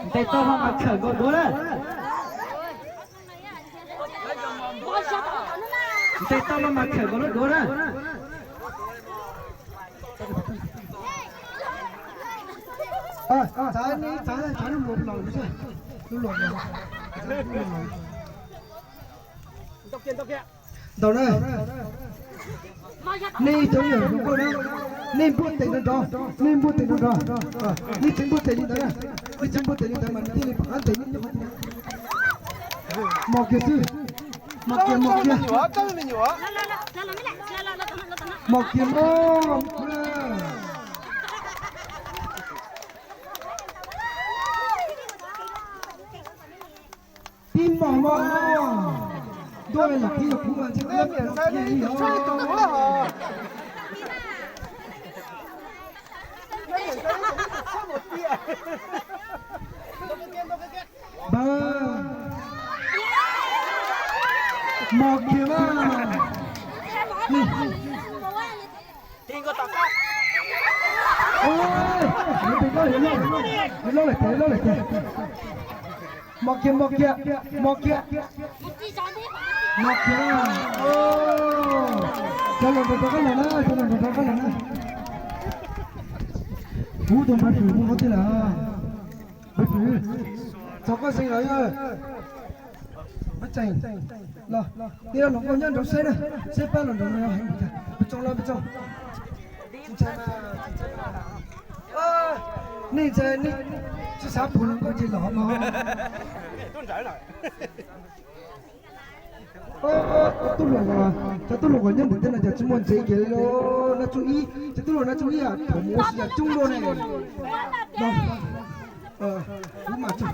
Ntes tau los mas khawm nkaus duav na. Ntes tau los mas khawm nkaus lub duav na. Txav, txav lub luam los, lub luam los. Ntaus na. Nej cov me nyuam hluas nkauj na, nej npuaj tes nrov nrov, nej npuaj tes nrov nrov. Nej tsis npuaj tes li ntawd na, nej tsis npuaj tes li ntawd mas nws thiaj li pom qab ntes nej. Mos kiag xwb, mos kiag, mos kiag, mos kiag mog. Tib mos mog, ntuj, lam qhib yog kuv mas ntshe kuv niam kiag li os. Npawg, mos kiag mas. Mos kiag, mos kiag, mos kiag, mos kiag. Cov los nrog rov qab los na, cov los nrog rov qab los na. Kuv tus npawg Fwm mus qhov twg lawm? Npawg Fwm, txog koj xeem lawm. Pab tseem los, nej los nkauj nyob nraud saib na, saib pab los nraud no yog heev li cas. Pab tsoom los, pab tsoom. Nej ntshai, nej tsis xav pum los nkauj ces los mog. Cov tub hluas, cov tub hluas uas nyob ntawm tej no cas tsis muaj ntsev kiag li lauj. Nab Tsuj Ib, cov tub hluas Nab Tsuj Ib thaum mus ua si cas coob dua ne. Kuv mas tsis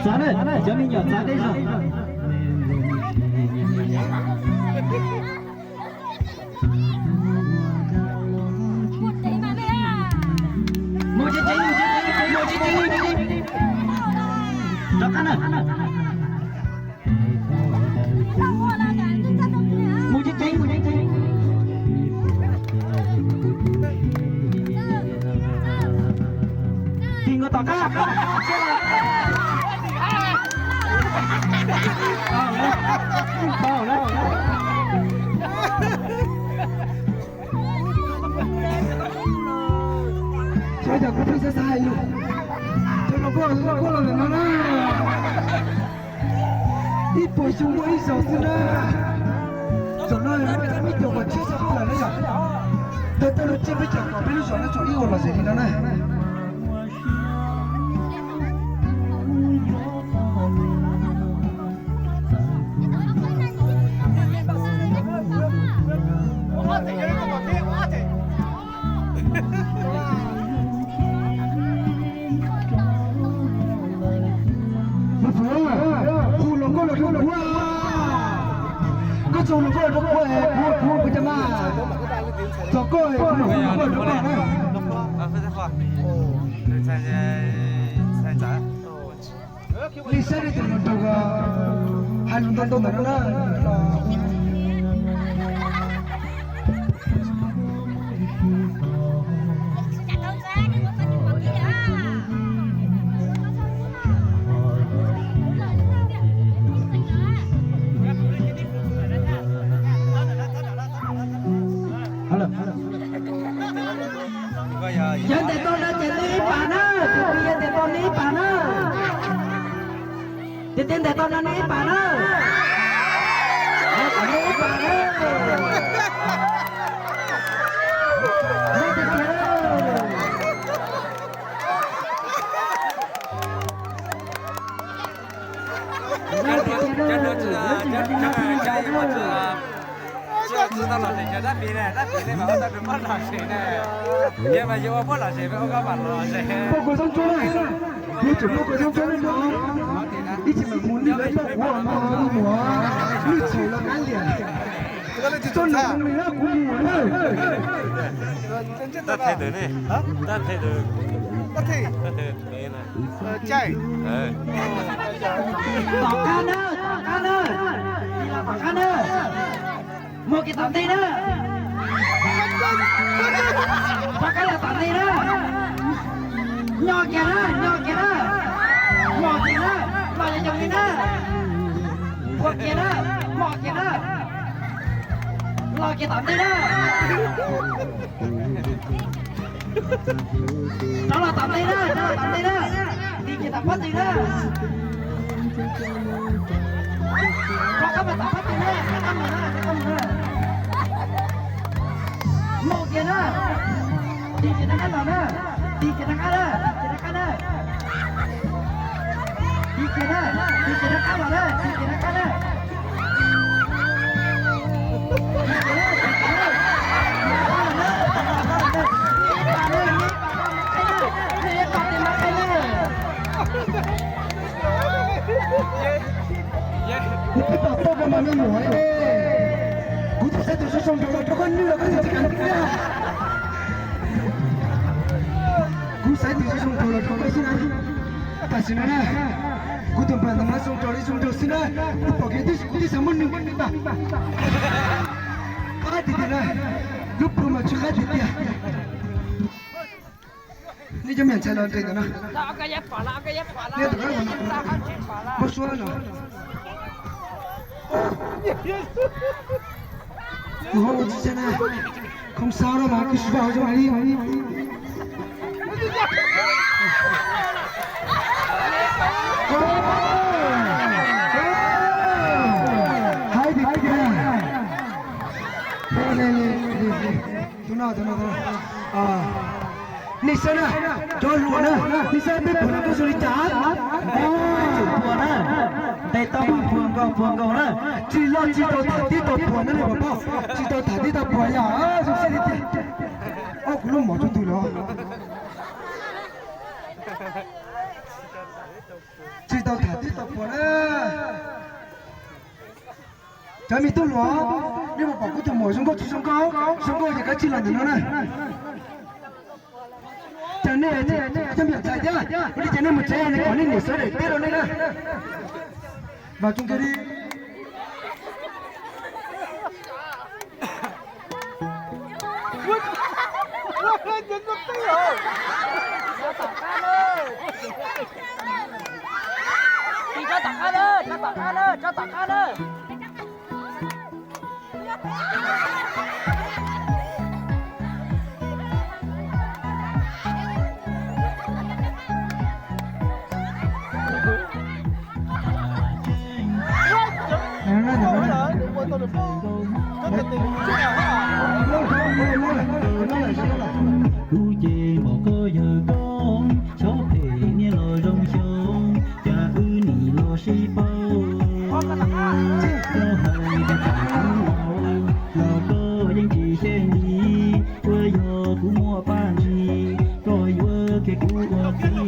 Txav na, cov me nyuam txav deb zog. Mus tsev tsev, mus tsev tsev, mus tsev tsev, mus tsev tsev. Rov qab na. Mus tsev tsev, mus tsev tsev. Tig nkaus tom qab. Xyov yog kuv pheej xav xav hais lus, cov hluas nkauj, hluas nkauj los ntawm no na, ib puas xyoo muaj ib zaug xwb na. Zaum no peb cov uas tshiab xav pub lawm na yom, tau tej lub tsiab peb cov kom peb lub zos Nab Tsuj Ib ua los ze li no na. Kuv kuv kuv cov mas txog koj kuv kuv kuv rau koj na. Li saib li tus no rau hais lus ntau ntau ntawm no na. Yog ntes tau no ces nws ib pas na, tus twg yog ntes tau nws ib pas na. Tus twg ntes tau no nws ib pas na. Nws ib pas na. Nws tus tiag na. Tsis tau los tsev cov dab pis ne, dab pis ne mas ua tau nws muab los tsev ne. Yog mas yus ua muab los tsev, ua koj mam los tsev. Poj kuv xoob tsuab na, yus tsum poj kuv xoob tsuab na no. Ib txhia mam mus nej lawv poj kuv no mus, nej txhia los qab liam. Txoj no li na kuv mus na. Tab thej tus ne, tab thej tus. Tom qab na, tom qab na, tom qab na. Mus kiag tom ntej na. Rov qab los tom ntej na. Nyo kiag na, nyo kiag na. Mos kiag na, los yooj yooj li na. Ua kiag na, mos kiag na. Los kiag tom ntej na. Rov los tom ntej na, rov los tom ntej na. Tig kiag tom pob tw na. Rov qab mus tom pob tw na, rov qab mus na, rov qab mus na. Mus kiag na. Tig kiag rov qab los na. Tig kiag rov qab na, tig kiag rov qab na. Tig kiag na, tig kiag rov qab los na, tig kiag rov qab na. Kuv twb pom tau rau mas me nyuam, kuv twb xaiv tus zoo zoo nraug los rau koj nws los koj tsis kam nws. Kuv xaiv tus zoo zoo nraug los rau koj xwb na. Tam sim no na, kuv tus npawg ntawd mas zoo nraug li zoo nraug xwb na. Kuv pom kiag twb kuv twb xav muab nws npawg nws npawg. Qab tiag tiag na, lub plhu mas tsis qab tiag tiag. Nej cov me ntxhais los nres ntawm no. Nej tus kab los no, muab suab no. Kuv ho ua tsis tseg na. Không sao đâu mà, cứ vào trong này đi. Hay thì hay kìa. Thôi, đi, đi, đi, đi. Tus no, tus no, tus no. Nej saib na, cov hluas na, nej saib peb puag no koj zoo li cas? Puag na, ntes tau puag nkaus puag nkaus na, tsis loj tsis tau tham tib tau puag na nej puas paub, tsis tau tham tib tau puag yog zoo siab tiag tiag. Ob kuv lub mom tsuj twg los? Tsis tau tham tib tau puag na. Cov me tub hluas, nej puas pom kuv tus muam zoo nkauj tsis zoo nkauj? Zoo nkauj ces kav tsij los ntawm no na. Cas nej cov me ntxhais thiab, ua li cas nej mus tsev ne, kom nej niam sawv daws teb rau nej na. Vas tsoom kiag li. Tsis tso tom qab na, tso tom qab na, tso tom qab na. Kuv ces npaum koj yawg koj, xyov phem niaj los zoo xyoo, cas wb nim los sib paub. Koj hais tias kuv laus, los koj yeej tsis xyeej li, puas yog kuv muaj paj ntsis, koj yuav kiag kuv ua txiv.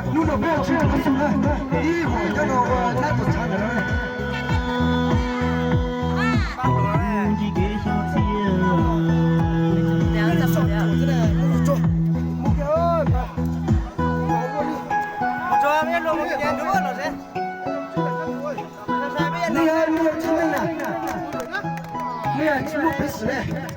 Hnub no peb ua tsis tau xwb na, ib hom coj no ua nab tus tshav ntawd na. Mej, mej tsis muaj pes xwb na, mej tsis muaj pes xwb ne.